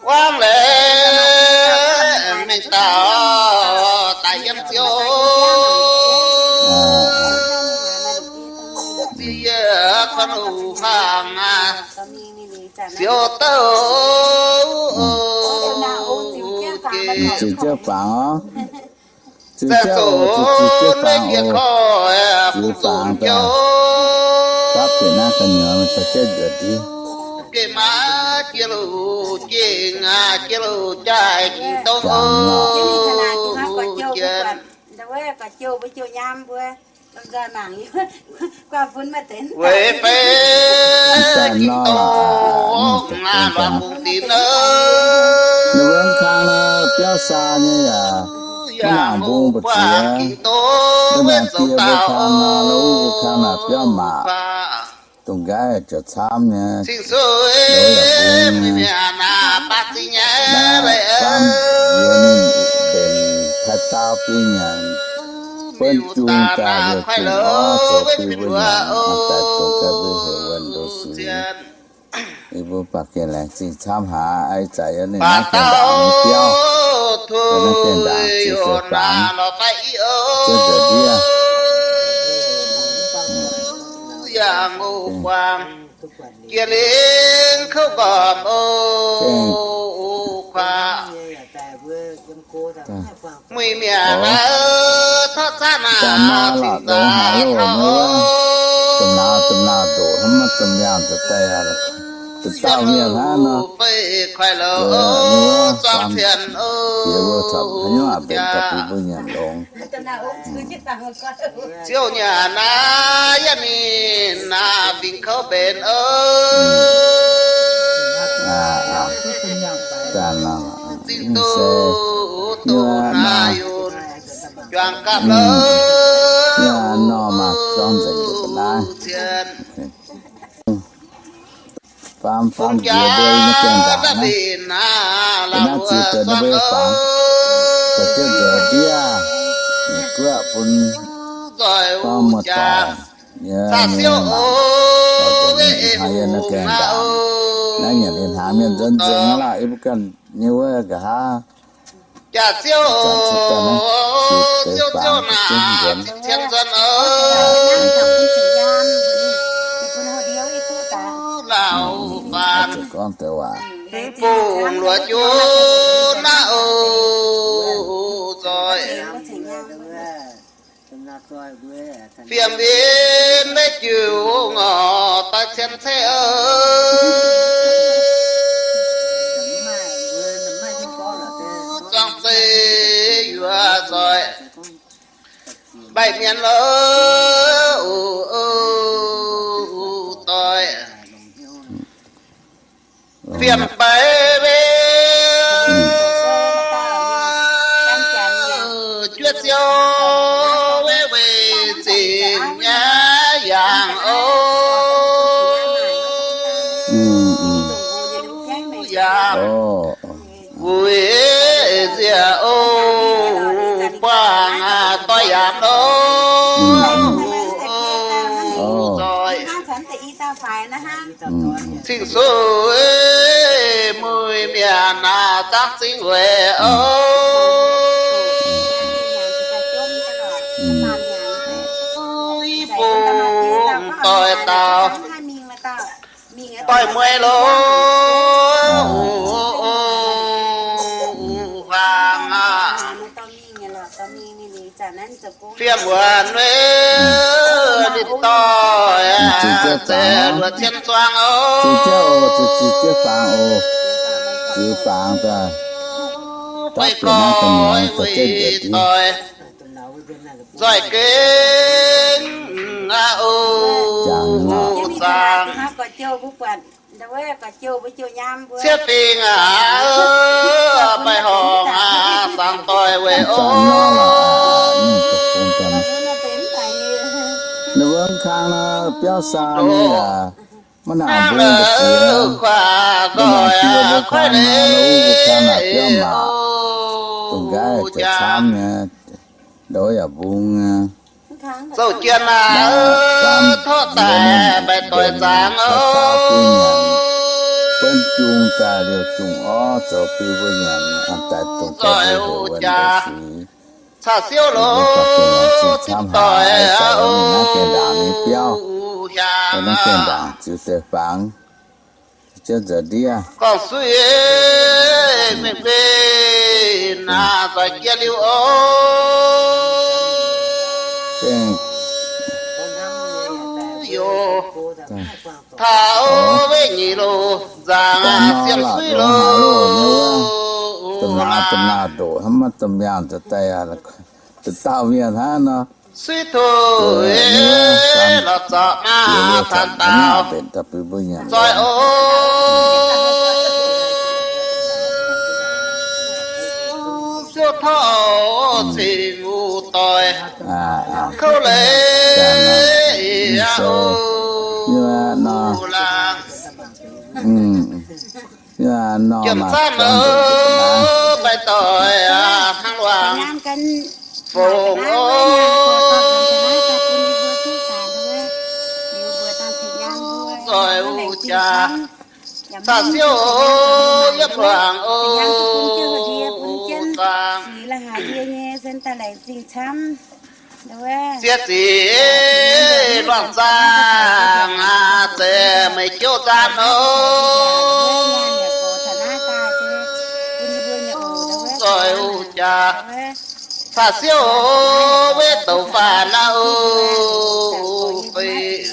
Buangv leiz mingh dauh daaih yiem Ziouv. Yie kuonx hungh hlang, Ziouv douh jiex. Ziouv fangx oc. Ziouv, Ziouv, Ziouv fangx oc. Ziouv fangx daaih. Gapv bieqc naaiv gu'nyuoz mingh daaih jienv nzuonx div. Geh maaiv jiex luv jiex, jiex luv jaaix jiex dongh jiex. Weic fei jiex dongh naaiv luangh mbungv dinx nor. Ninh mbuo kang nor biauv saa nyei yaac maiv nangc mbungv mbu'ziex. Maiv nangc die mbuo kang nor, wuov mbuo kang naaic biauv maac. Dongh nqaiv ziouc camv nyei. Loz yaac mbungv nyei. Naaiv faamv ziex ninh mbenc taaix daauv biei nyanc, buonv jung daaih liouh zunc orv zoux bun mbuo nyanc, daaih dongh ganh mbuo heuc wuonh ndoqv suix. Yie mbuo baac gengh laengz zingh camv haic. Ih zanc yiem ninh naaiv gengh ndaangc nyei biauv, yiem naaiv gengh ndaangc ziex ziepc fangx, ziex ziepc ndiev. Yangh o buangh jiex lingh kouv nqormh o, kuaax muic mi'aqv, tov caqv naaic zinh nzaaix taux o. Domh nauz, domh nauz ndoqc hnangv, maiv domh yangh daaih daaih aqv. Domh dauh mienh hnangv nor, fei kuaix louc o, zuangx cien o, jiex mbuo corc haaix nyungc aqc mbenc daaih bun mbuo nyanc longx. Ziouv nyanc naaiv yie ninh naaiv fingx kouv mbenc o. Zinh duqv duqv naaiv yunc juangc gapv lou. Nor maaih zorngv nzengc yietc ga'naaiv. Faam, faam nziex mbuo yiem naaiv gaengh ndaangc naaiv. Yiem naaiv ziex deix ninh mbuo yiem fangx, da'jienv nzoih ndiev, ninh guoqv bun gorngv muoz-doic nyei mienh mangc, ih hnoi yiem naaiv gaengh ndaangc. Naaiv nyanc liuz hnaangx mienh nzuonx nzengc aqv laah, yie mbuo ganh nyei wuov nqa'haav. Jaax ziouv, ziouv, ziouv naaic, zinh cien nzuonx oc. Lauh faanh, bungx luoqc jun naaiv oc, zoih. Fiem-fien maiv jiu ngorc daaih cien ceix oc. Zuangx zeiv yuoz zoih, mbaih mienh oc, doic. Fiem-fien mbaih weic juov ziouv weic weic zinh nyei yangh oc. Yangh wuic nziex oc, buangh doix yaac oc. Zoih. Cing-nzunc muic mienh naaic zaangv zingh weic oc. Bungx doix dauh, doix mueiz loh, huaang aqv. Fiem wuonx weic ninh doic, zeix luoqc cien zuangx oc. Weic gorngv weic doic, nzoih gengh aqv oc, zaangc. Sieqv fingx aqv, baih horngh aqv, zaangc doic weic oc. Ninh mbuo kang nor biauv saa nyei aqv, maiv nangc mbungv mbu'ziex. Maiv nangc die mbuo kang nor, wuov mbuo kang naaic biauv maac, dongh nqaiv ziouc camv nyei, ndoqv yaac mbungv nyei. Zouv jien aqv, tov daaih mbaih doic zaangc oc. buonv jung daaih liouh jung orv zoux bun mbuo nyanc, daaih dongh daaih mbuo heuc wuonh deix suix. Caux siouv loz camv haic, zoux naaiv gaengh ndaangc nyei biauv, naaiv gaengh ndaangc ziux deix fangx, ziouc nza'ndiev gorngv suiv mengh mbenc nzoih jiex liuz oc. Taux weic nyic loz nzaangc siemv suiv loz, da'naaiv da'naaiv ndoqc hnangv maiv domh miangh daaih, da'dauh mienh hnangv nor. Suiv tuix lorz zorqv maa caux daaux nzoih oc. Siouv tov cingx wuov doic kouv leiz oc. Jiem zanv oc, baeqc doic hnangv luangc fongc oc. Nzoih wuov jaax caux siouv yiem luangc oc. Zaangc sieqv ziqc luangh zaangc, zeiz meih jouv nzaanv oc. Nzoih wuov jaax caux siouv weiv douc faanh naaiv oc feix.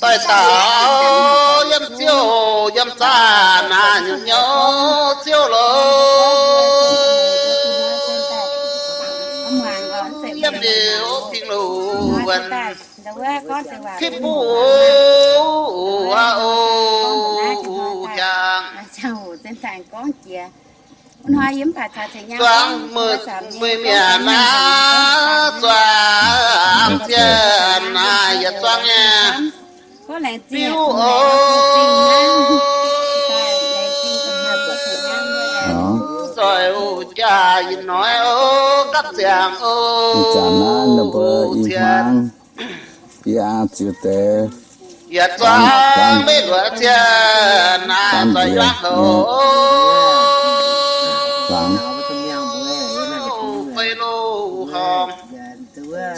Doix dauh yiem ziouv yiem zaah naaiv nyouv nyouv ziouv loz. Yiem liuz Tin-Hungh wuonh tipv buv oc, jangx zuangx meih mietc naaiv, zuangx zienh naaiv yietc zuangx nyei biuv oc. Nzoih wuov jaax ih hnoi oc, gapv ziangx oc, zienh yietc zuangx maiv luoqc zienh naaiv nzoih yuangv hoc feix loz-horngh.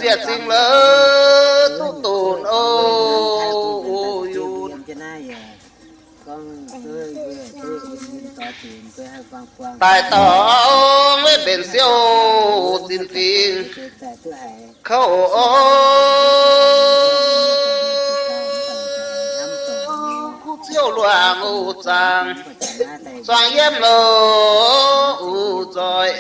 Zienh zingh lorz duqv donx oc, yunc daaih dorngx weiv mbenc siouv zinh fingx kouv oc. Kungx siouv luangh oc zaangc, zuangx yiem loz oc nzoih.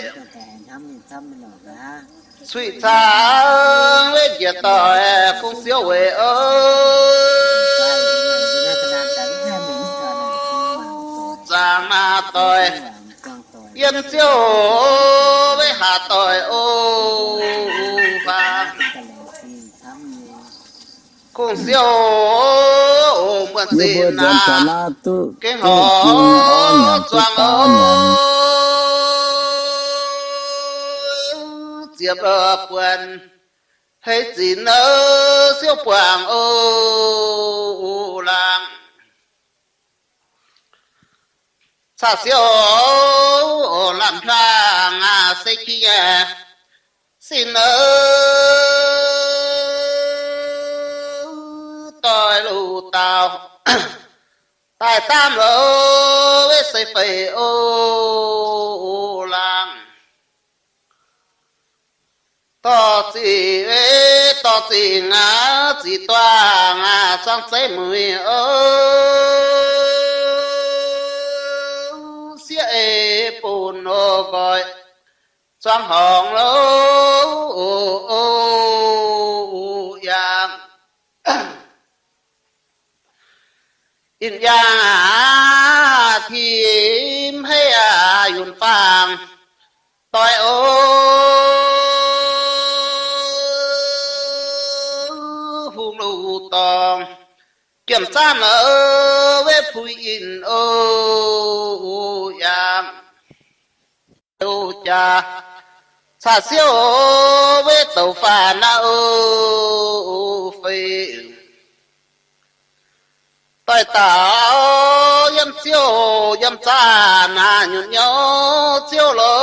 Cuiv caangv weiv njiec doic kungx siouv weic oc. Zaangc naaiv doic yiem ziouv weiv haac doic oc. Faang kungx siouv oc, muonh zinh naaiv gengh horc zuangx oc. Ziepc buonc heix zinx siouv buangh oc laangz. Caux siouv oc lamh hiuang se qiex nyei sin oc. Doix luc dauh daaih daamv loz weiv se feix oc laangz. Dorh zingh, dorh zingh aqv, ziqc duangh aqv, zuangx zeiv mueiz oc. Sieqv ei bun oc nqoi, zuangx horngz loz oc, yangh. Inh yangh aqv, tim hei aqv, yunc faang doix oc. Hungh luc dorngh, jiem zaanv oc, weiv puix inh oc, yangh. Jaax caux siouv weiv douc faanh naaiv oc feix. doix-dauh yiem ziouv yiem zaah naaic nyunc nyouv ziouv loz,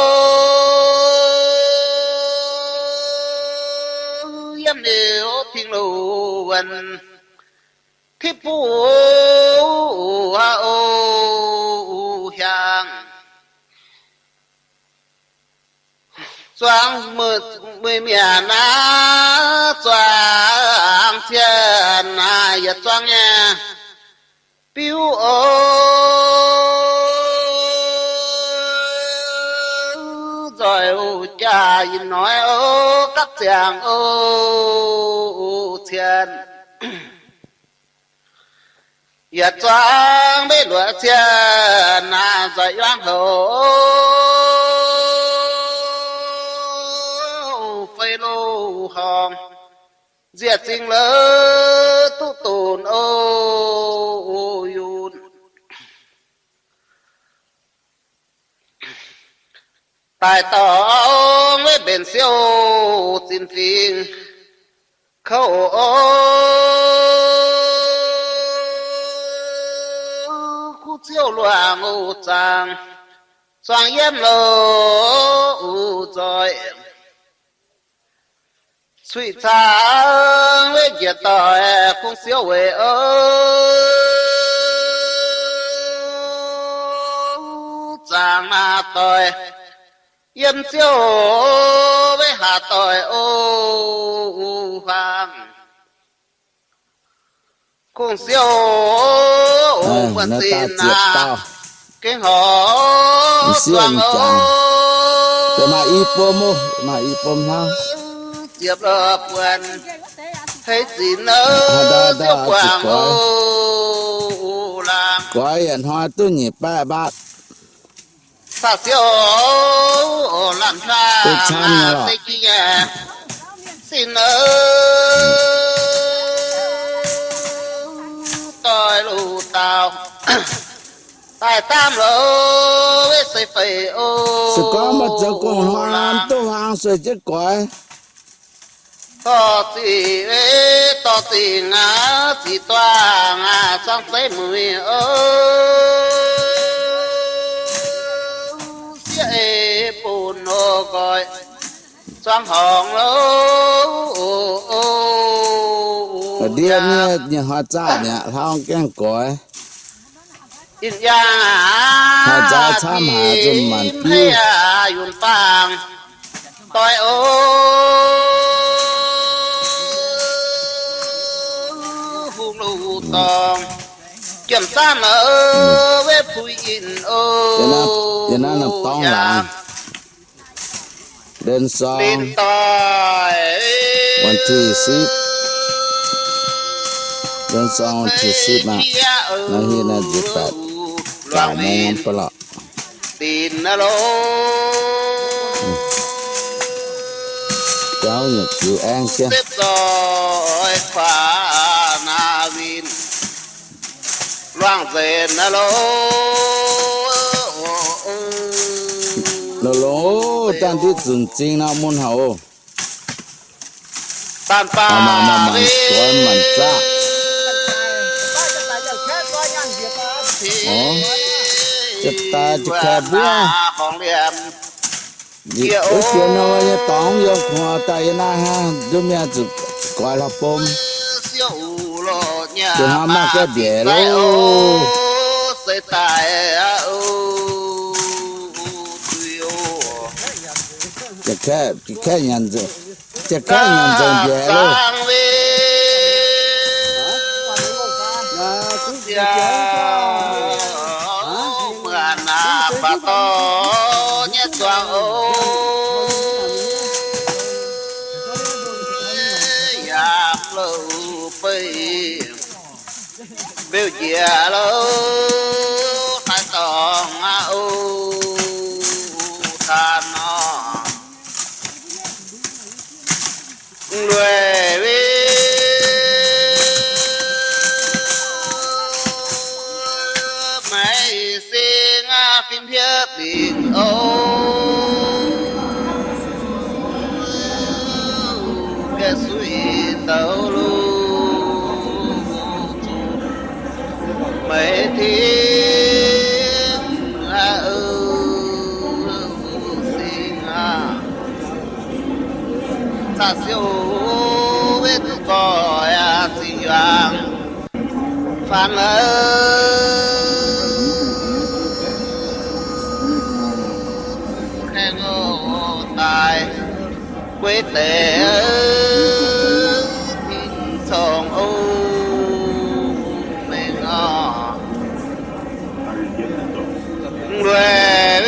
yiem liuz Tin-Hungh wuonh tipv buv o hiaangx. Zuangx mueiz mienc naaiv, zuangx cien naaiv yietc zuangx nyei biuv o, nzoih o, jaa ih hnoi o, gapv ziangx o, cien yietc zuangx mbeqv luoqc cien naaiv nzoih yuangv houc, fei loz-horngc nziec zingh lou duqv donx o, yunh daaih dorngx mbenc siouv zinh fingx kouv o, kuv ziouv luangh o, zaangc zuangx yiem loz o, nzoih cuiv caangv weic njiec doic kungx siouv weic o, zaangc naaiv doic yiem ziouv weic haaix doic o, huaang kungx siouv o, muonh zinh naaiv gengh horc zuangx o, maaih i bom, maaih i bom hnangv, ziepc lorh buonc hei zinx o, ziouv guangc o, laangz goix yietc hnoi duqv nyic baeqv mbatv. Caux siouv o, lamh hlaang se jiex sin o, doix-luqc dauh daaih daamv loz weic se feix o, se gorngv maaih zoux gong-hnoi mv duqv huaang sueih jienv goix. Dorh zingh, dorh zingh aqv, ziqc duangh aqv, zuangx zeiv mueiz o, sieqv ei bun o, nqoi zuangx horngc lo, ndiev nyei nyei hnoi zaah mi'aqv, hlauv gaengh goix. Ih yangh aqv, haaix zaaix camv haaix nzunc maanc biuv. Yunc baangh doix o, hungh loz dorngx jiem zanv o, weiv puix inh o, yiem naaiv dorngx laangz. Len song,วันที่สิบ เล่นซองวันที่สิบ อ่ะ นาทีน่าจะแปด เก้าโมง ไปละ jauv nyei jiu aengv jienv. Longx-longx, dangh ndiev zunc zingh nor mun haic oc. Maanc goix maanc zaqv. Ziepc daaih ziepc kaeqv mbuov. Wuov jiex nor nyei dorngx yiem kungx daaih yiem naaiv hnangv, nduov mienh zuqc goix hlauv-bom. Jiex hnoi maiv gaengh mbiaeqc loh. Janx-kaeqv, janx-kaeqv nyanc nzengc, janx-kaeqv nyanc nzengc mbiaeqc loh. Yaac louh beih mbeu njiec lo, haih dorngx aqv o, taan nor. Lueic maiv sing fim hietv lingc o, gaeqv suiv douz lungh zuqc Singx aac, caqv siou weic duqv gorx yaac zinh yuangx faanv aqv. Aengx daaih gueix deix tin-dorngh oc, mengh oc. Weic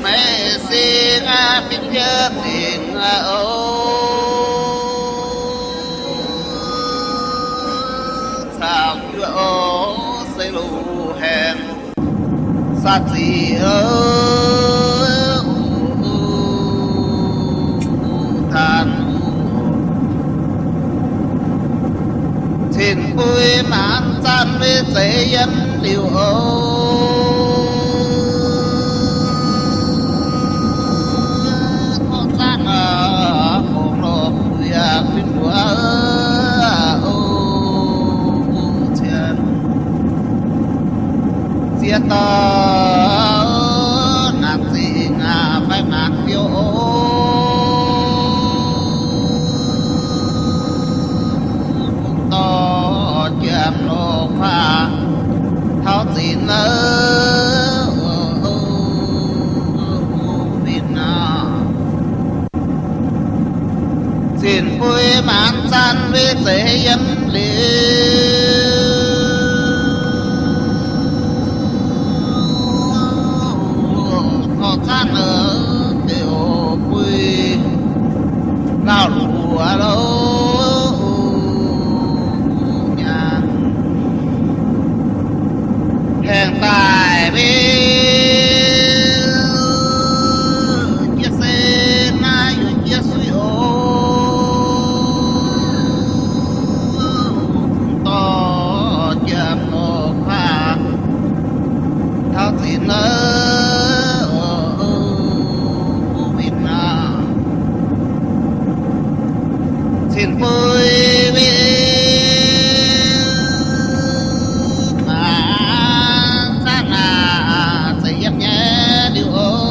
maiv singx aqv, fingx jienv dingc aqv oc. Caux juoqv oc, se loz-haengx saah zic oc, tan cin-buo maanc zanc weic zeiv yiem liuz oc. Gorngv zanc aqv, hungh loz-buic yaac kuinx mbuox oc, cien ziex dauh naanc zingh aqv, fai maanc biouv oc. Dorh jiem loz-kuaah taux zinh naaiv, fingx aqv. Cin-buo maanc zanc weic zeiv yiem liuz, torqv zanc aqv, deix buix lauh luoqc loh nyanc. Haengh daaih mingh jiex se naaiv yuoqc jiex suiv oc. Dorh jiem loz-kuaah taux zinh naaiv, mbuo winh aqv. Cin-buo maanc zanc aqv, zeiv yiem nyei liuz oc.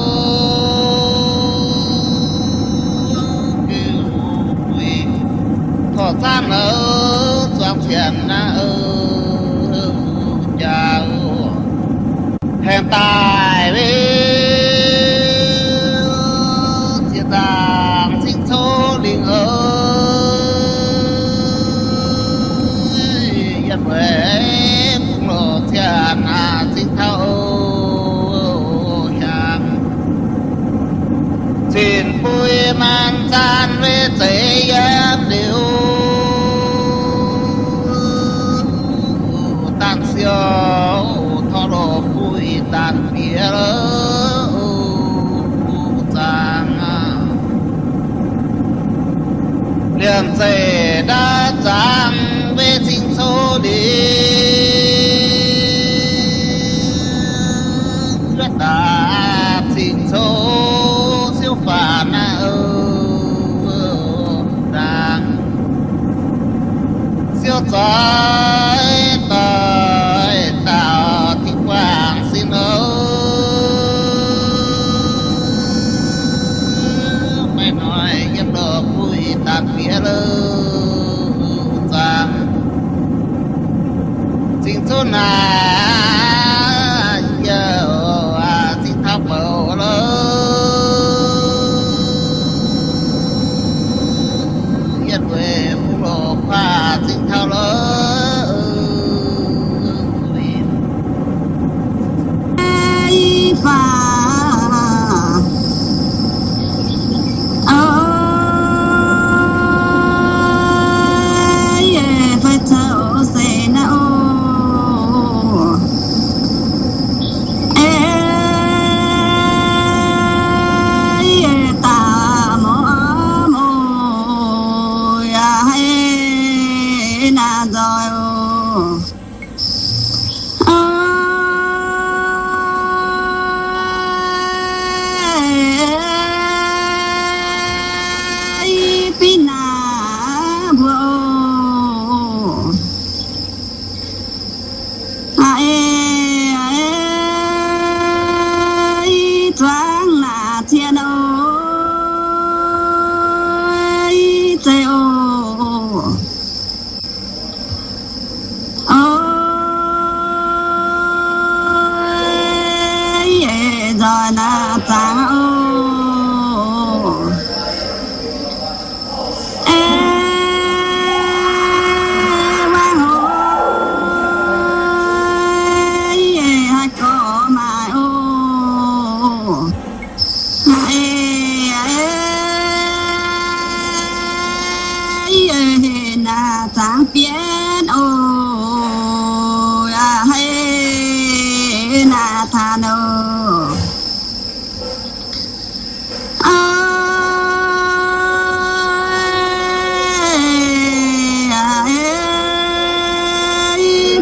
Torqv zanc aqv, zuangx zienx naaiv jaax oc. Haengh daaih mingh ziex nzaangc cing-cou lingh oc. Yiem weic bungx loz-ziangh aqv, zingh taux oc hiaangx. Cin-buo maanc zanc weic zeiv yiem liuz, dangh siou torqv loz-buic daanh bieqc loh zaangc aqv. Liemh zeih ndaamv zaangc weic cing-cou lingh, cuotv daaih cing-cou siou faanx naaiv oc. Ndaangc siou zoih doic dauh Tin-Hungh sin oc. Maiv noic yiem loz-buic daanh bieqc loh zaangc. Cing-cou naaiv yie oc, zingh taux bouc loh, yiem weic bungx loz-kuaah zingh taux loh. Fai, o, yie fai zoux se naaiv oc. Ei, yie daaih mouz mouz yaac haiz naaiv nzoih oc. Aa, i fih naaic bienv oc, aa, hei, naaiv taan oc. Aa, aa, aa, aa,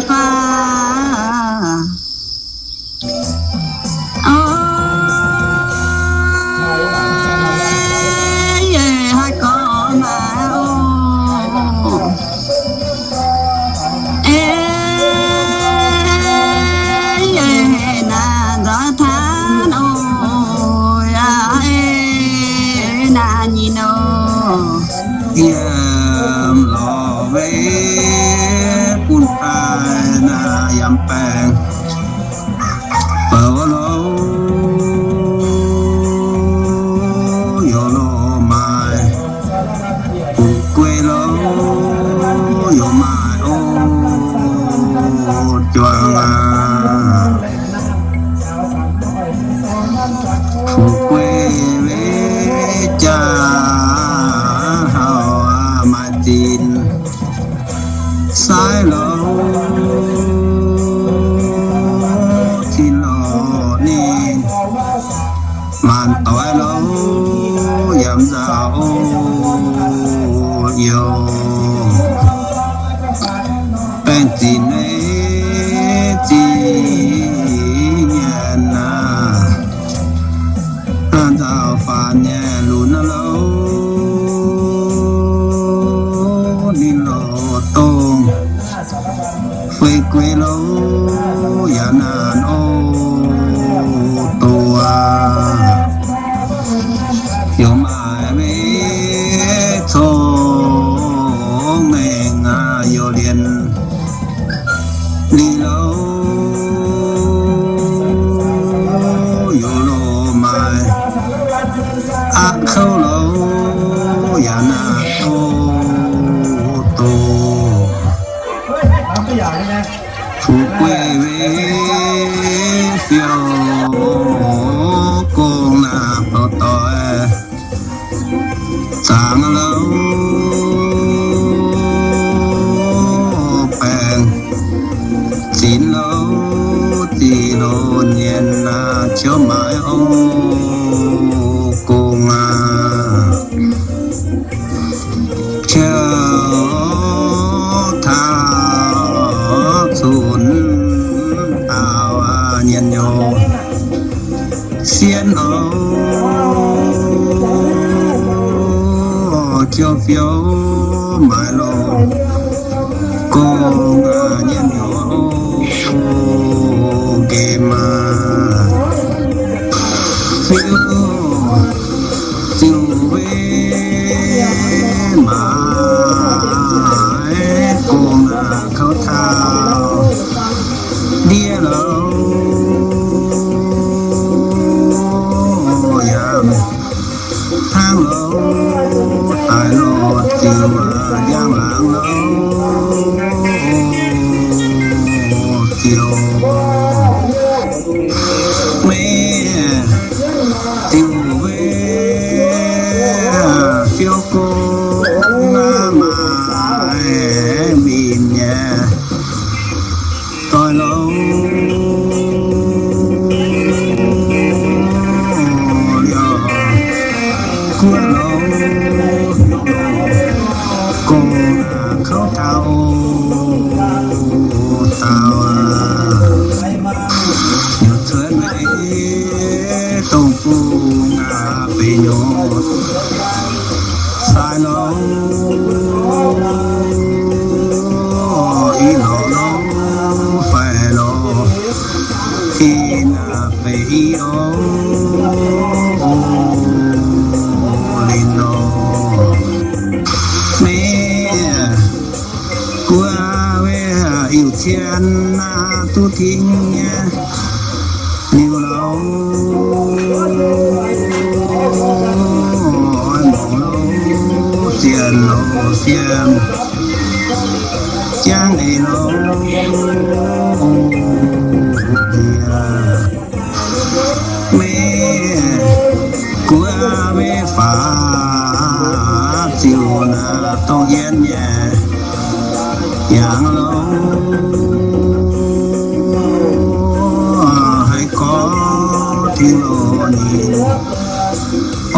faah. Aa, yie haiz gorngv naaiv oc. Aa, yie naaiv nzauh taan oc. Aa, naaiv nyei nor, yiem lorz wei bun daaih naaiv yiem baengh. Bouh lo, yaac lo maaih, bungx guei lo, yaac maaih oc, juangc aac. Bungx guei wei jaax hauh aac, maaih zinx sai lo, tin lo ninh maanc doix lo, yaac nzauh oc, youz baengh zinx ei zingh nyanc aac. Nzauh faanx nyei lunx lo, ninh lo dongh fei guei lo, yaac naanc oc, doz aac. Yaac maaih mei cong mengh aac, yaac lienz li lo, yaac lo maaih aqv kouv lo, yaac naanc oc, doz. Fu'jueiv wei fiou gong naaiv doix zaangc lo, baengh zinx lo, zic lo nyienz naaiv qiemx maaiz oc, gong aac. Qiemx taux cunx daauh nyienz youz sien oc, qiemx fiou maaiz loh, gong nyienz youz oc, nqemh aac, fiou ziouc wei maaiz gong aac, kouv taux ndiev lo, yaac hnangv lo, daic lo, ziouc njang laangz lo, ziouc mei ziouc wei fiou gong aac, maaih minc nyei doic lo, liouh guoqv lo, gong aac, kouv taux oc, daauh aac, yaac cuotv mei dongh bung aac, beix nyuoz sai lo, i lorqc lo, faix lo, i naaic beix i oc, linh lo, mei guoqv wei iu cien aac, duqv tingx nyei liuz lo, oix mouc lo, zienh lo, siem jangv eix lo, mei guoqv wei faaux ziouc naaic dongh yien nyei Yangh lorqc, haiz gorx Tin-Hungh ninh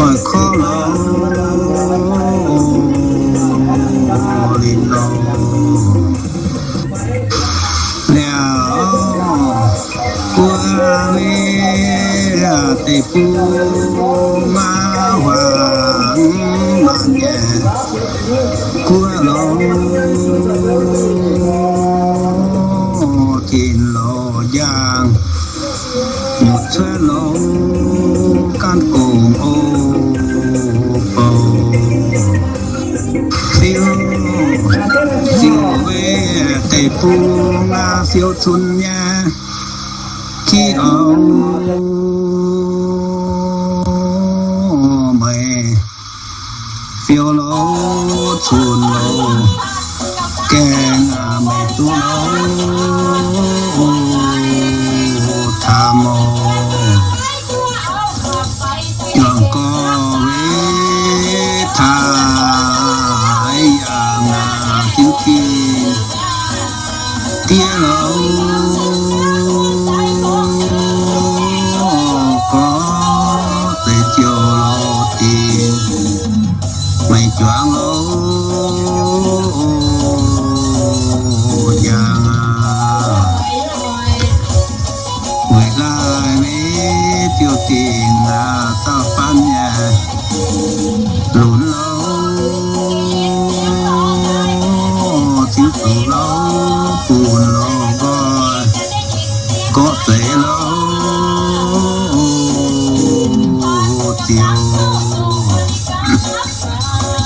oix korv lorqc, lingc lorqc. Liuz, guoqv maiv deic-bung aqv, huaang maanh nyei guoqv lorqc, tin lorqc njang, mutc cuotv lorqc, gaanv gongc oc bou. Fiou, fiou weic deic-bung aqv, fiou cun nyei ki oc. Meih fiou lorqc, cun lorqc, gaengh aqv, meih duqv lorqc, camv oc. Juangc gorx weic taaix yangh aqv, jiuv ginh diev lorqc, gorx deix ziouc lorqc dingc, meih juangc lorqc, njang aqv. Weic laaih maiv ziouc dingc aqv, dauh faanv nyei lunx lorqc, ziux zuqc lorqc, bun lorqc nqoi, gorqv zeiz lorqc, ziouc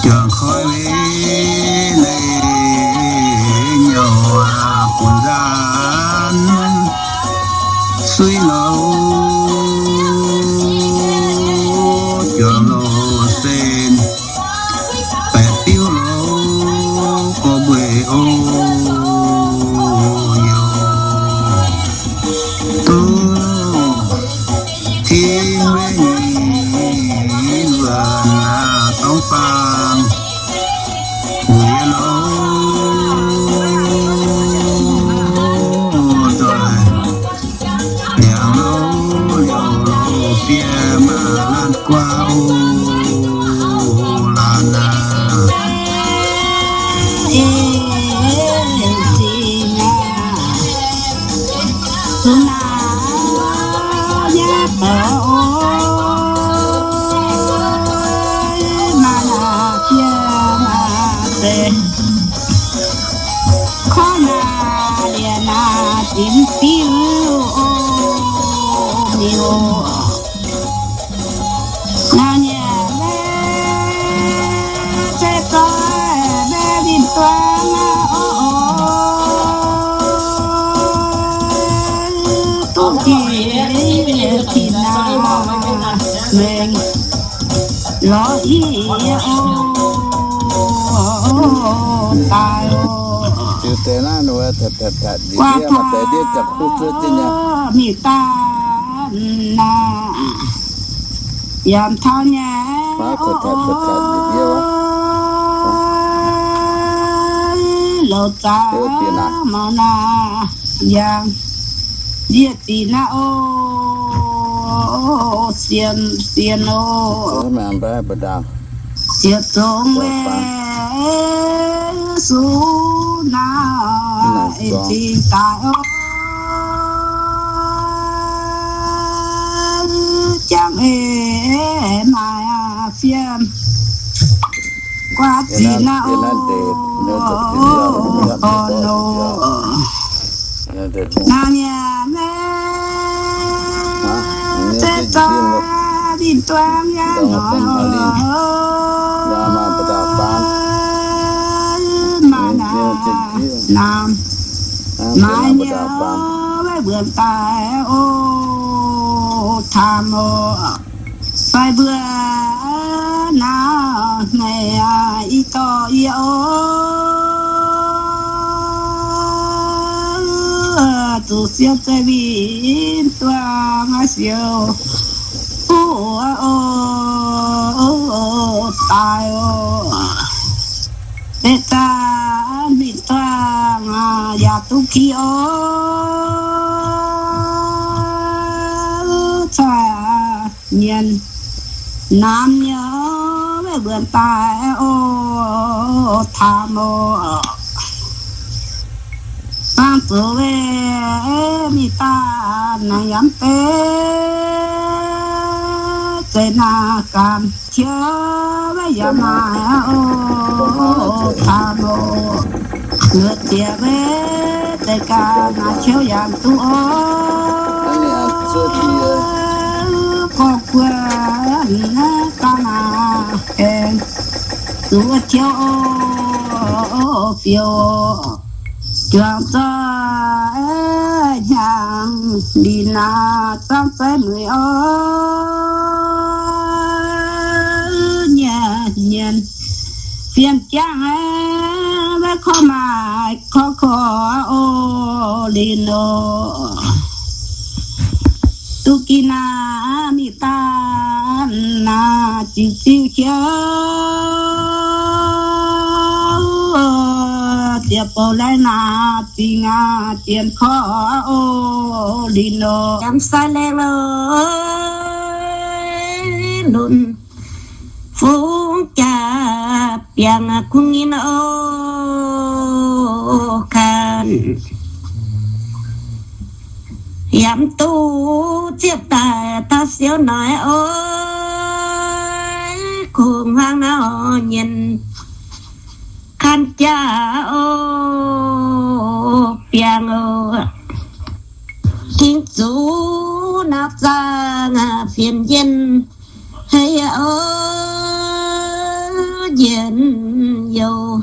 juangc koi weic leiz nyouh bun nzaanx suiv lorqc, juangc lorqc sen baeqc diuv lorqc, gorx mbueiz oc, youh duqv Tin-Hungh nyei wuonh aqv, dorngx faang wuic lorqc, nzoih ndiangx lorqc, liouh lorqc, fiev maaih laanh guaav oc, laanh aqv. Zungv naaiv nyei dorc oc, maaih naaic jiex maaih deix, korv naaic liec naaic dinx diuv oc, miuc. Naaiv nyei maiv zeiz doix maiv linh duang aqv oc, duqv njiec tin naaic mengh lorz i oc, daaih oc. Guaax taux mingh daaih naaic, yaac taux nyei oc, louz zaux maux naaic, yangh njiec dinc naaiv oc, sienx sienx oc. Ziouc zongx weic zuqc naaiv zingh daaih oc, jangx eix maaih fiem guaax zinh naaiv oc, oc, oc. Naaiv nyei maiv zeiz doix linh duang yaac noic oc, maaih naaic naamh, maaih nyei weic mbuonx daaih oc, camv oc. Fai mbuo naaiv hmei i dorh yie oc, zuqc sienx zeiv linh duang siou, oc, oc, daaih oc, deix daaih linh duang yaac duqv ki oc, cai mienh naamh nyei, mbuo daaih oc, taux oc. Dangh zoux weih mingh daaih naaic yaac mv bei, zeiz naaic gaanv qiouv weih yaac maaih oc, taux oc. Luoqc zieqc weih zeiz gaanv naaic qiouv yaac duqv oc. Gorngv guoqv daaih naaic aengx zuqc wuov qiouv oc, fiou oc. Juangc zoih hnyangx lih naaic zangv zaiv mueiz oc, nyienh nyienh fien jangv aeqv, maiv korv maaih korv korv oc, lingh oc. Duqv gih naaic mingh daaih naaic ziux ziux hiuv, ziepc bouh laih naaic zingh aqv, dienx korv oc, lingh oc. Yaac mv sai laengh loh, lunx fungx jaax biangh kungx nyinh oc, kanh yaac mv duqv ziepc daaih taux siou noic oc, kungx hmuangx naaiv oc, nyienh kanh jaax oc, biangh oc, tingx zuqc naaiv zaangc fienx njien haic oc, njien youh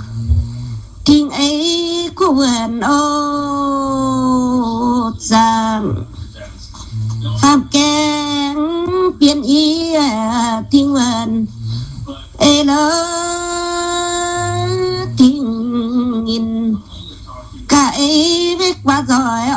tingx ei kuv wuonc oc, zaangc faam gaengh bienh yie tingx wuonc ei lorz tingx nyinh, gaax ei wetv guaax nzoih